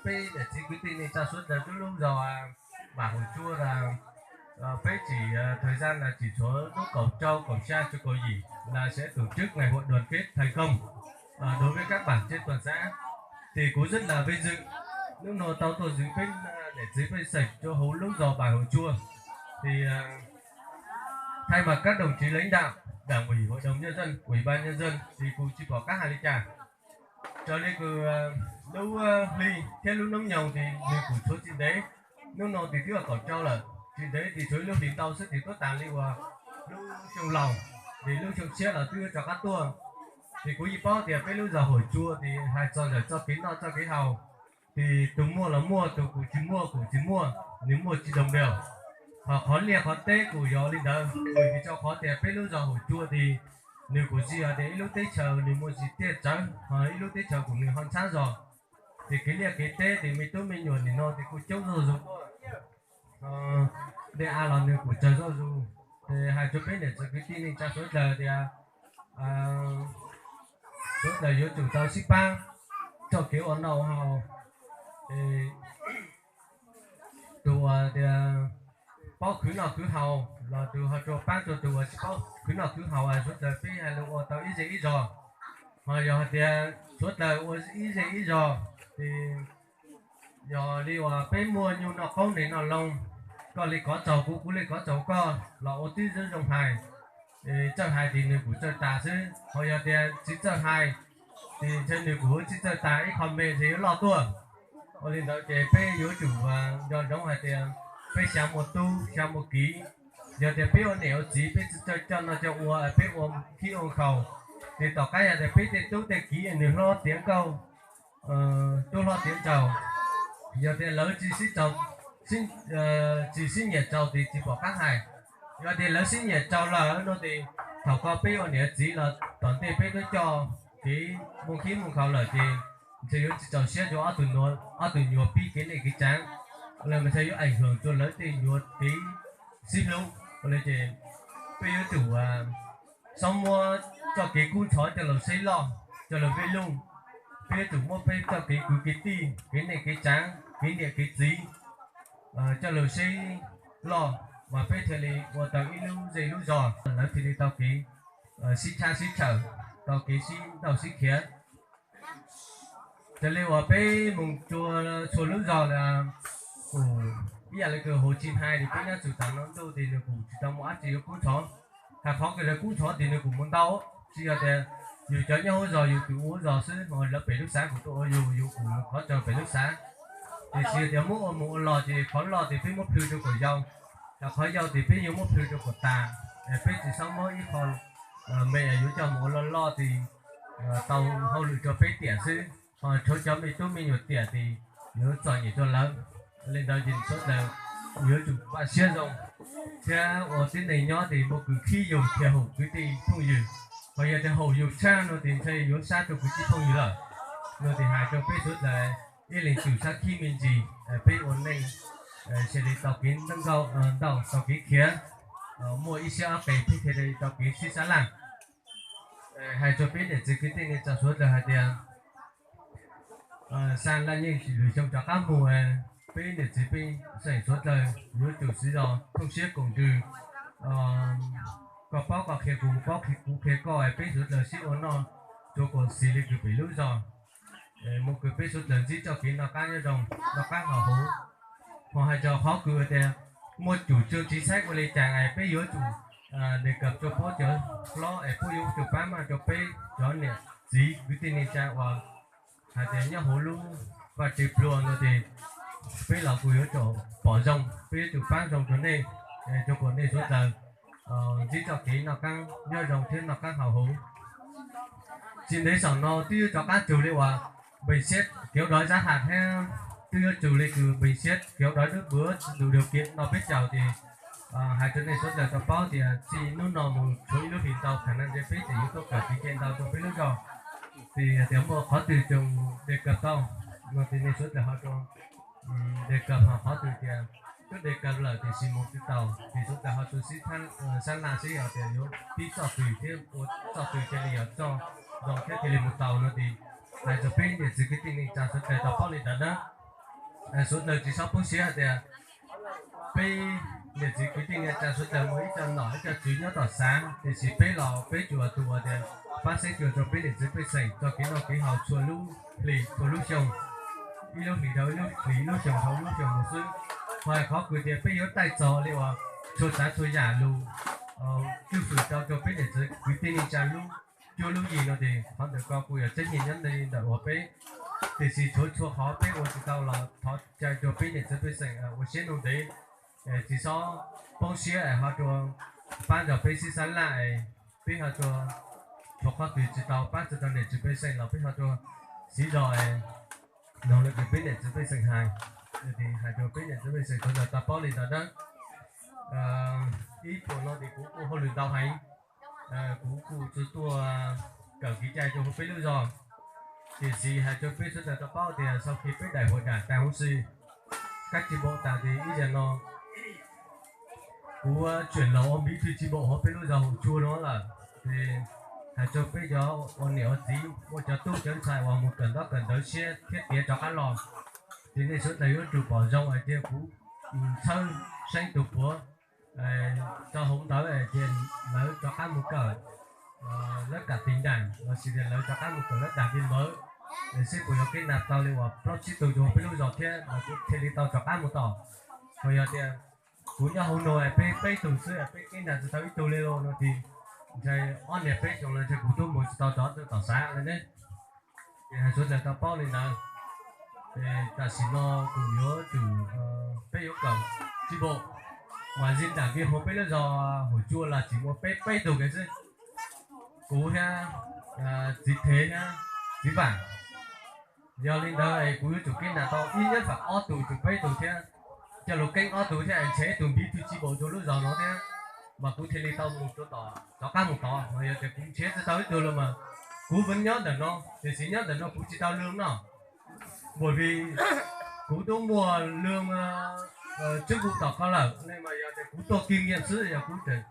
Peb niam txiv kwv tij neej tsa suav dlawg, lub lub zog Vam Hum Tsua, peb tsim thời gian là chỉ số lub kaum rau, kaum xya, rau kaum yim là sẽ tổ chức ngày hội đoàn kết thành công đối với các bản trên toàn xã. Thì cũng rất là vinh dự hnub no tau tuaj zwm peb niam txiv pej xeem rua huv lub zog Vam Hum Tsua. Thì thay mặt các đồng chí lãnh đạo Đảng ủy, Hội đồng Nhân dân, Ủy ban Nhân dân thì kuv tsis pom qab hais li cas. Raws li kuv lub hli thiab lub noob nyoog ces nws kuj tshuav tsis ntev. Hnub no ces twb kaum rau lawm, tsis ntev ces tshuav ib lub hlis ntau xwb ces tuab tas li uas lub xyoo laus, ces lub xyoo tshiab los twb yuav rov qab tuaj. Ces kuv yeej paub tias peb lub zog Hum Tsua ces hais txog ntawm txoj kev noj txoj kev haus, ces tus muaj los muaj, tus kuj tsis muaj kuj tsis muaj, nws muaj tsis đồng đều. Ho qhov liaj qhov teb kuj yog li ntawd, vim rau qhov tias peb lub zog Hum Tsua ces nws kuj tsis yog tias ib lub teb chaws nws muaj tsis tiaj tsawv, ho ib lub teb chaws kuj nws ho ntxhab zog. Ces kev liaj kev teb ces me tub me nyuam nim no ces kuj coob zuj zus tuaj. Dej av los nws kuj tsawg zuj zus. Ces hais rau peb niam txiv kwv tij neej tsa suav dlawg tias suav dlawg yuav tsum tau sib pab txoj kev ua noj ua haus. Tus uas tias paub khwv noj khwv haus los tus ho rua pab rua tus uas tsis paub khwv noj khwv haus, suav dlawg peb hais lus ua tau ib zej ib zog. Ho yog hais tias suav dlawg ua ib zej ib zog ces yog li uas peb muaj nyuj noj qoob neeg noj loo, koj li kov txaus kuv, kuv li kov txaus koj los ua tib zoo zoo hais. Txawj hais ces nws kuj txawj tas xwb, ho yog tias tsis txawj hais ces ntshe nws kuj yuav tsis txawj tas, ib qho me ntshe yuav loj tuaj. Ua li ntawd ces peb yuav tsum nco ntsoov hais tias peb xya muaj tub xya muaj kiv. Yog tias peb ua niam ua txiv peb tsis txawj coj noj coj ua, peb ua khib ua khaus, ces tom qab yog tias peb tej tub tej kiv nws hlob tiav nkauj, tub hlob tiav ntsaug, yog tias lawv tsis sib nyiam tsaug ces tsis pom qab hais. Yog tias lawv sib nyiam tsaug lawm no ces thaum ko peb ua niam txiv los tom ntej peb twb coj kev muaj khib muaj khaus lawm ces ntshe yuav tsis txaus siab rua ob tug nyuam pib kev neej kev tsaav, los mas ntshe yuav ảnh hưởng rua lawv tej nyuam kev sib hlub. Ua li ces peb yuav tsum xob muab txoj kev kub ntxhov coj los saib loj, coj los vij luj. Peb yuav tsum muab peb txoj kev kwv kev tij, kev neej kev tsaav, kev niam kev txiv coj los saib loj, mas peb thiaj li ua tau ib lub zej lub zog, lawv thiaj li tau kev sib tshab sib tshawm, tau kev sib nrauj sib khiav. Raws li uas peb mus rua txhua lub zog, ib yam li kws Huv Tsis Hais ces peb nyob txug taag no ntuj ces nws kuj tsis tau muaj dab tsi yuav kub ntxhov. Has qhov kws lawv kub ntxhov ces nws kuj muaj ntau, tsis yog tias yus cov nyob huv zog yus tus ua huv zog xwb, lawv pem lub xav kuj tuaj ua yus, yus kuj mus qhov tsaug pem lub xav. Tiam sis tias muab ua mus ua los ces qhov loj ces peb muab plhws rua kom yau, has qhov yau ces peb yuav muab plhws rua kom tas. Peb tsis xob muab ib qho me yuav coj mus ua loj loj ces tau hauj lwm rua peb tiam xwb, ho tshuav cov me tub me nyuam tiam ces yuav txom nyem rua lawv. Li ntawd ces suav dlawg yuav tsum npaj siab zoo, thiab ua tib neeg nyob ces muaj kws khib yus thiaj haum kwv tij phooj ywg. Ho yog tias haum yus tshaj no ces ntshe yuav sab rua kwv tij phooj ywg lawm. No ces hais rua peb suav dlawg ib leeg tsum sab khib me ntsis, peb ua neej thiaj li tau kev ntau, tau kev khiav, muaj ib siab ob qe peb thiaj li tau kev sib sab laj. Hais rua peb niam txiv kwv tij neej tsa suav dlawg hais tias, xaa laj nyeej lwm xyoo rov qab mus, peb niam txiv pej xeem suav dlawg yuav tsum siv zog thooj siab koom ntsws. Koj paub koj qhia kuv, kuv paub kuv qhia koj, peb suav dlawg sib ua noj rua kom xis li kws pem lub zog, mus kws peb suav dlawg ntsib txoj kev noj qab nyob zoo, noj qab haus huv. Ho hais txog qhov kws tias muaj tsum tswv txiv xaiv ua li cas es peb yuav tsum ntes kam rua puab cov hlob es puab yuav tsum paab maj rua peb cov niam txiv kwv tij neej tsa uas hais tias nyob huv lub vaj tse pluag no ces peb los kuj yuav tsum pom zoo, peb yuav tsum paab zoo rua nej, rua kom nej suav dlawg ntsib txoj kev noj qab nyob zoo thiab noj qab haus huv. Tsis ntev saum no twb yuav rov qab tsug li uas npees siab kev ua dov zab has thiab, twb yuav tsug li kws npees siab kev ua dov dub npua du dua kiag no peb caug ces hais rua nej suav dlawg tau paub tias txij hnub no mus tshuav ib lub hlis ntau thaum no ntshe peb tseem yuav tuaj kawm kev cai ntau rua peb lub zog. Ces tias muaj qhov twg tseem ntes kam tau no ces nej suav dlawg ho rua ntes kam, ho qhov twg tias twb ntes kam lawm tiam sis mus tsis tau ces suav dlawg ho rua sib sab laj seb yog tias yuav pib txoj twg thiab ua txoj twg cia li yog txoj zoo thiab cia li mus tau no ces hais rua peb niam txiv kwv tij neej tsa suav dlawg tau paub li ntawd na. Suav dlawg tsis txhob poob siab hais tias peb niam txiv kwv tij neej tsa suav dlawg muaj ib co nom ib co tswv nyob tom xav, tiam sis peb los peb tsuas tus uas tias pab xeeb cuag rau peb niam txiv pej xeem txoj kev noj kev haus txhua lub hlis txhua lub xyoo, ib lub hlis dhau ib lub hlis, ib lub xyoo dhau ib lub xyoo mus xwb. Ho hais qhov kws tias peb yuav taij txog li uas txhua tsav txhua yam lug cwj fwm tau rau peb niam txiv kwv tij neej tsa lub cuab lub yig no ces qhov ntawm ko kuj yog tseeb yig nyob ntawm uas peb, tiam sis tshuav txhua qhov peb ua tsis tau los thov caw rua peb niam txiv pej xeem ua siab nug ntev, tsis txhob poob siab es ho rua pab nrog peb sib xab laj es peb ho rua tshuav qhov twg tsis tau pab txog rau niam txiv pej xeem los peb ho rua siv zog es noog le kws peb niam txiv pej xeem hais, hais rua peb niam txiv pej xeem sawv daws tau paub li ntawd na. Ib puas no ces kuv kuj hauj lwm ntau heev, kuv kuj tsi tuaj kawm kev cai rua huv peb lub zog, tiam sis hais rua peb sawv daws tau paub tias sau khi peb daim huam dam tas huv si, kab tsi npaum tas ces ib zag no kuv tsuam laus ua npiv thwj tsi npaum huv peb lub zog Hauv Tsua no lawm. Ces hais rua peb cov ua niam ua txiv muaj cov tub cov ntxhais uas mus kawm ntaub kawm ntawv siab thiab tiav rov qab los, ces nej sawv daws yuav tsum pom zoo hais tias kuv txhawb xeeb tug puav rau hauv ntawv ces lawv rov qab mus kawm lawv kam tis nram lossis tias lawv rov qab mus kawm lawv dag vi npawv, seb puas yuav kev nag tau li uas plaub tsib tug rua peb lub zog thiab lawv kuj thiaj li tau rov qab mus tom. Ho yog tias kuv nyob hauv nuav peb peb tug xwb peb kev nag tsi tau ib tug li los no ces ntshai ob niag peb xyoo los ntshai kuv tub mus tsi tau rov tom xav le ne. Ces hais sawv daws tau paub li ntawd. Ces tam sim no kuv yuav tsum, peb yuav kawm tsi npaum, mas zib dam vi huv peb lub zog Hauv Tsua los tsim muaj peb peb tug kiag xwb, kuv thiab txiv Thev thiab txiv Vam. Yog li ntawd es kuv yuav tsum kev nag tau ib nyab fam ob tug tsum peb tug thiab, coj lug keeb ob tug thiab es nrhiav ib tug npiv thwj tsi npaum rua lub zog no thiab, mas kuv thiaj li tau mus rua tom rov qab mus tod. Mas yog tias kuv nrhiav tsi tau ib tug los mas kuv vov nyob ntawm no, tiam sis nyob ntawm no kuv tsi tau loo noj, vim kuv tub muaj loo tswb nkuj tom ko lawm ne, mas yog tias kuv tuaj kig nyiaj xwb yog kuv tseem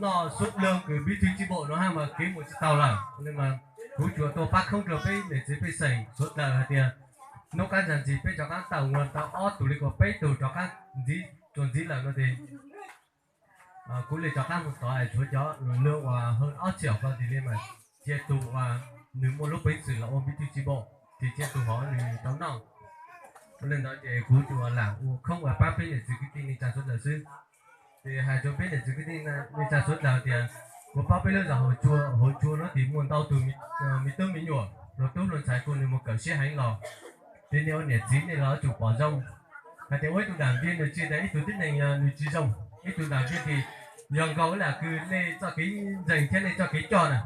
noj suav dlawg kws npiv thwj tsi npaum no hab mas kev mus tsi tau lawm ne, mas kuv tsuas tuaj pab khoob rua peb niam txiv pej xeem sawv daws hais tias hnub qab ntsa ntxis peb rov qab tawm ua tau ob tug li kuas peb tug rov qab ntxiv, tsuas ntxiv lawm no ces kuv li rov qab mus tod es tshuav cov loo uas hawj ob txhiab ko tis li mas cia tug uas nws muaj lub peev xwm los ua npiv thwj tsi npaum ces cia tug hov nws tau noj. Ua le ntawd ces kuv tsuas lam ua khoob uas pab peb niam txiv kwv tij neej tsa sawv daws xwb. Ces hais rua peb niam txiv kwv tij neej tsa sawv daws tias kuv paub peb lub zog Hauv Tsua, Hauv Tsua no ces muaj ntau tug me tub me nyuam, luag tub luag ntxhais kuj nws mus kawm siab heev los, ces nej ua niam txiv nej los yuav tsum pom zoo hais tias ua ib tug dam viv nws tsi tas ib tug tib neeg nws tsi zoo. Ib tug dam viv ces yog nkaus lam kws nej txoj kev ntseeg thiab nej txoj kev coj na.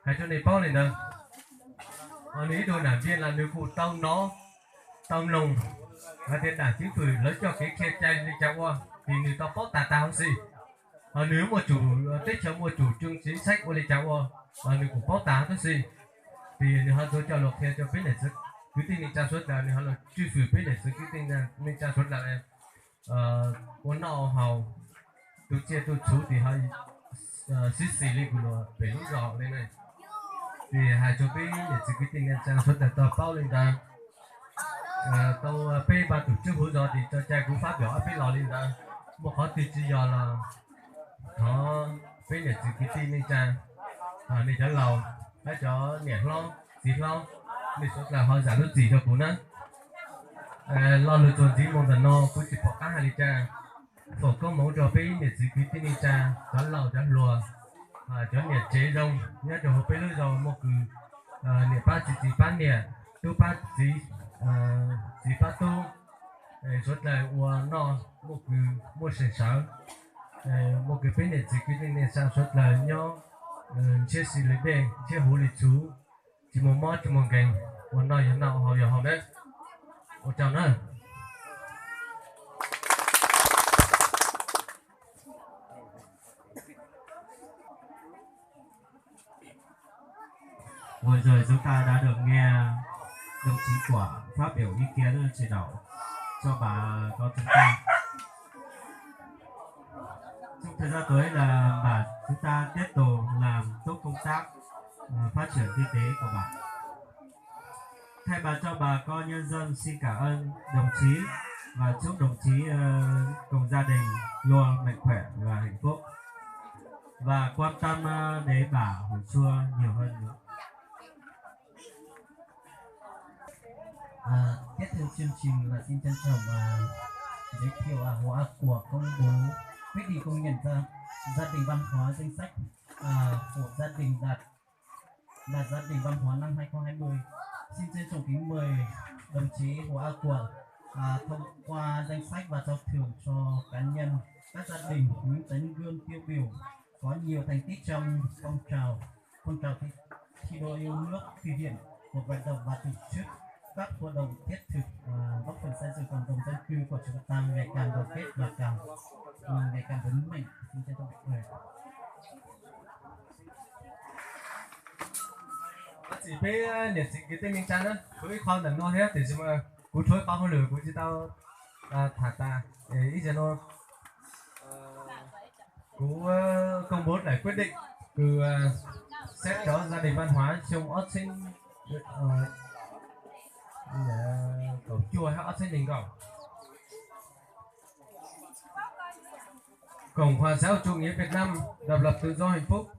Hais rua nej paub li ntawd, nws ib tug dam viv los nws kuj tau nov tau mloog hais tias dam ceev fwm lawv coj kev qhia cai li cas ua, ces nws tau paub tas tas huv si. Ho nws muaj tsum, teb chaws muaj tsum tseeb txiv xeeb ua li cas ua, nws kuj paub tas huv si. Ces nws ho tau coj lug qhia rua peb niam txiv kwv tij neej tsa sawv daws, nws ho lug tswj fwm peb niam txiv kwv tij neej tsa sawv daws ua noj haus, tu tsiaj tu txhuv ces ho sib xis li kuv lug pem lub zog li ne. Ces hais rua peb niam txiv kwv tij neej tsa sawv daws tau paub li ntawd. Tau peb npaj tus tswb huv zog ces tso cai kuv fab yam ob peb los li ntawd. Muaj qhov twg tsis yog los thov peb niam txiv kwv tij neej tsa, nej cov laus, peb cov niam hlob txiv hlob, nej sawv daws ho zam lub txim rua kuv na. Lo lug txuas ntxiv mus ntawm no kuv tsis pom qab hais li cas. Foom koob moov rua peb niam txiv kwv tij neej tsa, cov laus cov hluas, cov niam tsev zoo nyob rua huv peb lub zog, muaj kws niam pab txiv, txiv pab niam, tub pab txiv, txiv pab tub, sawv daws ua noj muaj kws muaj seem sawv, muaj kws peb niam txiv kwv tij neej tsa sawv daws nyob ntshiab si li dej ntshiab huv li txhuv, tsis muaj mob tsis muaj nkeeg, ua noj yog noj haus yog haus nawb. Ua tsaug nawb. Vừa rồi chúng ta đã được nghe đồng chí Quảng phát biểu ý kiến chỉ đạo cho bà con chúng ta. Trong thời gian tới là bà chúng ta tiếp tục làm tốt công tác, ờ, phát triển kinh tế của bà. Thay mặt cho bà con nhân dân xin cảm ơn đồng chí và chúc đồng chí, ờ, cùng gia đình luôn mạnh khỏe và hạnh phúc và quan tâm, ờ, đến bà Hổ Chua nhiều hơn nữa. À, tiếp theo chương trình là xin trân trọng, à, giới thiệu, à, Hồ A Của công bố quyết định công nhận gia, gia đình văn hóa danh sách, à, của gia đình đạt, đạt gia đình văn hóa năm hai không hai mươi. Xin trân trọng kính mời đồng chí Hồ A Của, à, thông qua danh sách và trao thưởng cho cá nhân, các gia đình, những tấm gương tiêu biểu có nhiều thành tích trong phong trào, phong trào thi thi đua yêu nước, thực hiện cuộc vận động và tổ chức các hoạt động thiết thực, à, góp phần xây dựng cộng đồng dân cư của chúng ta ngày càng đoàn kết và càng, ừ, ngày càng vững mạnh. Xin trân trọng kính mời. Txiv peb niam txiv kwv tij neej tsa na, kuv ib qho ntawm no thiab tiam sis mas kuv tshuav ib qho hauj lwm kuv tsis tau tham tas. Ib zaug no kuv công bố lại quyết định từ, à, xét chọn gia đình văn hóa xyoo ob txhiab kaum cuaj hab ob txhiab nees nkaum. Cộng hòa xã hội chủ nghĩa Việt Nam độc lập tự do hạnh phúc,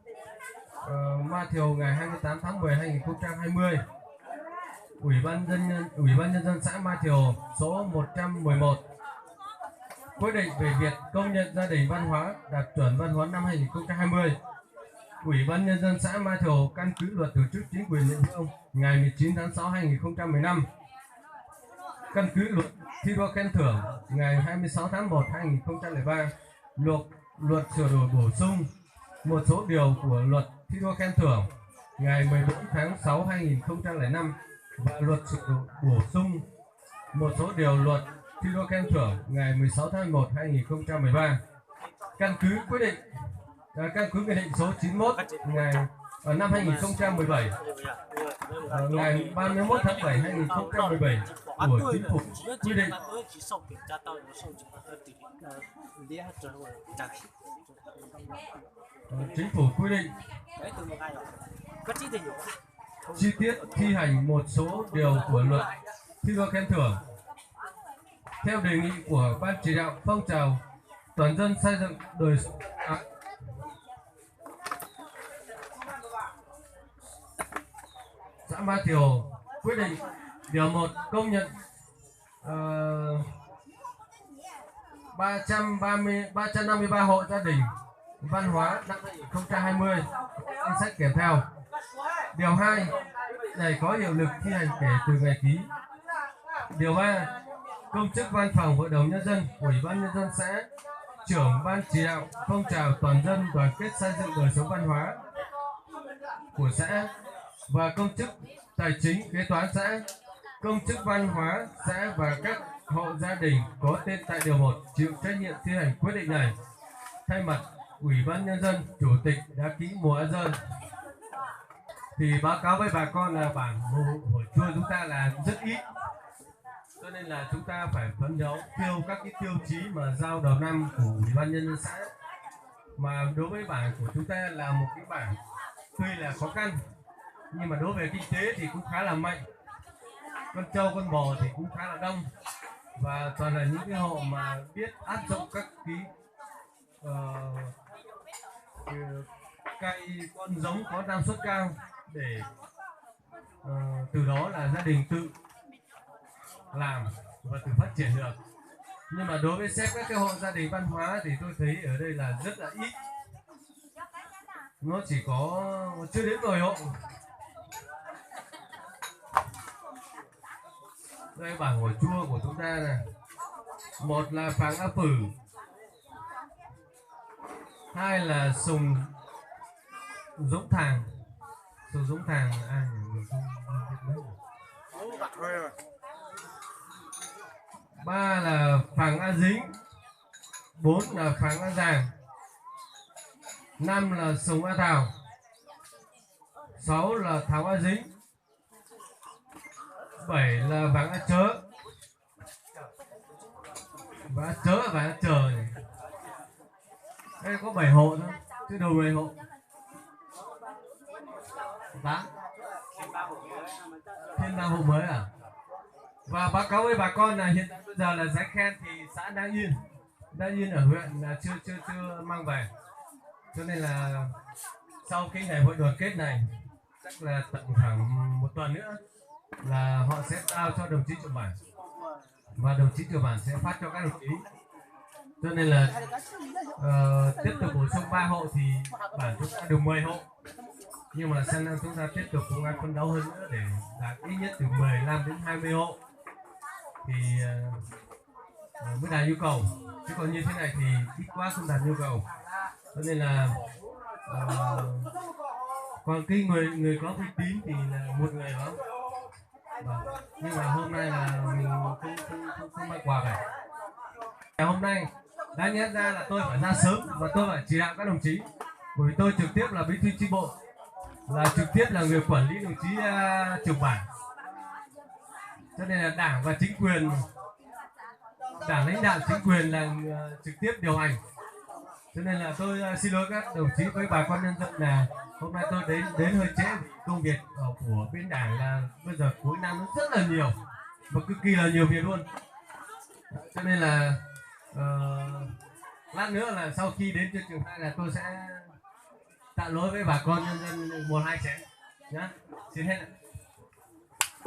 ờ, Matthew ngày hai mươi tám tháng mười hai nghìn không trăm hai mươi. Ủy ban nhân, Ủy ban nhân dân xã Matthew số một trăm mười một. Quyết định về việc công nhận gia đình văn hóa đạt chuẩn văn hóa năm hai nghìn không trăm hai mươi. Ủy ban nhân dân xã Matthew căn cứ luật tổ chức chính quyền địa phương ngày mười chín tháng sáu hai nghìn không trăm mười lăm, căn cứ luật thi đua khen thưởng ngày hai mươi sáu tháng một hai nghìn không trăm lẻ ba, luật, luật sửa đổi bổ sung một số điều của luật thi đua khen thưởng ngày mười bốn tháng sáu hai nghìn không trăm lẻ năm và luật sửa đổi bổ sung một số điều luật thi đua khen thưởng ngày mười sáu tháng một hai nghìn không trăm mười ba. Căn cứ quyết định, à, căn cứ Nghị định số chín mốt ngày, à, năm hai nghìn không trăm mười bảy, à, ngày ba mươi mốt tháng bảy hai nghìn không trăm mười bảy của Chính phủ quy định. Ờ, Chính phủ quy định chi tiết thi hành một số điều của luật thi đua khen thưởng theo đề nghị của Ban chỉ đạo phong trào toàn dân xây dựng đời sống văn hóa xã Ba Thiều. Quyết định điều một công nhận, ờ, ba trăm ba mươi, ba trăm năm mươi ba hộ gia đình văn hóa năm hai nghìn không trăm hai mươi, danh sách kèm theo. Điều hai này có hiệu lực thi hành kể từ ngày ký. Điều ba, công chức văn phòng Hội đồng Nhân dân, Ủy ban Nhân dân xã, trưởng ban chỉ đạo phong trào toàn dân đoàn kết xây dựng đời sống văn hóa của xã và công chức tài chính, kế toán xã, công chức văn hóa xã và các hộ gia đình có tên tại điều một chịu trách nhiệm thi hành quyết định này. Thay mặt Ủy ban Nhân dân, Chủ tịch đã ký mùa a dơn. Thì báo cáo với bà con là bản Hồ, Hồ Chua chúng ta là rất ít. Cho nên là chúng ta phải phấn đấu theo các cái tiêu chí mà giao đầu năm của Ủy ban Nhân dân xã. Mà đối với bản của chúng ta là một cái bản tuy là khó khăn, nhưng mà đối về kinh tế thì cũng khá là mạnh. Con trâu, con bò thì cũng khá là đông. Và toàn là những cái hộ mà biết áp dụng các cái, ờ, cái cây con giống có năng suất cao để, ờ, từ đó là gia đình tự làm và tự phát triển được. Nhưng mà đối với xếp các cái hộ gia đình văn hóa thì tôi thấy ở đây là rất là ít. Nó chỉ có chưa đến mười hộ. Đây bản Hồ Chua của chúng ta này. Một là Phàng A Phử, hai là Sùng Dũng Thàng. Sùng Dũng Thàng là ai nhỉ? Mình không, không biết nữa. Ba là Phàng A Dính, bốn là Phàng A Giàng, năm là Sùng A Thảo, sáu là Thảo A Dính, bảy là Vàng A Chớ. Vàng A Chớ, Vàng A Chớ này. Đây có bảy hộ thôi, chứ đâu mười hộ. Tám. Thêm Năm hộ mới à? Và báo cáo với bà con là hiện tại bây giờ là giấy khen thì xã Đăng Yên, Đăng Yên ở huyện là chưa chưa chưa mang về. Cho nên là sau cái ngày hội đoàn kết này, chắc là tầm khoảng một tuần nữa là họ sẽ trao cho đồng chí trưởng bản, và đồng chí trưởng bản sẽ phát cho các đồng chí. Cho nên là ờ, tiếp tục bổ sung ba hộ thì bản chúng ta được mười hộ. Nhưng mà sang năm chúng ta tiếp tục cố gắng phấn đấu hơn nữa để đạt ít nhất từ mười lăm đến hai mươi hộ thì ờ, ờ, mới đạt nhu cầu. Chứ còn như thế này thì ít quá không đạt nhu cầu. Cho nên là ờ, còn cái người người có uy tín thì là một người đó. Vâng. Nhưng mà hôm nay là mình không không không không mang quà về. Ngày hôm nay đáng nhẽ ra là tôi phải ra sớm và tôi phải chỉ đạo các đồng chí, bởi vì tôi trực tiếp là bí thư chi bộ, là trực tiếp là người quản lý đồng chí à, trưởng bản. Cho nên là đảng và chính quyền, đảng lãnh đạo chính quyền là ờ, trực tiếp điều hành. Cho nên là tôi ờ, xin lỗi các đồng chí với bà con nhân dân là hôm nay tôi đến đến hơi trễ vì công việc ở của bên đảng là bây giờ cuối năm nó rất là nhiều và cực kỳ là nhiều việc luôn. Cho nên là ờ, lát nữa là sau khi đến chương trình hai là tôi sẽ tạ lỗi với bà con nhân dân một hai chén nhá. Xin hết ạ.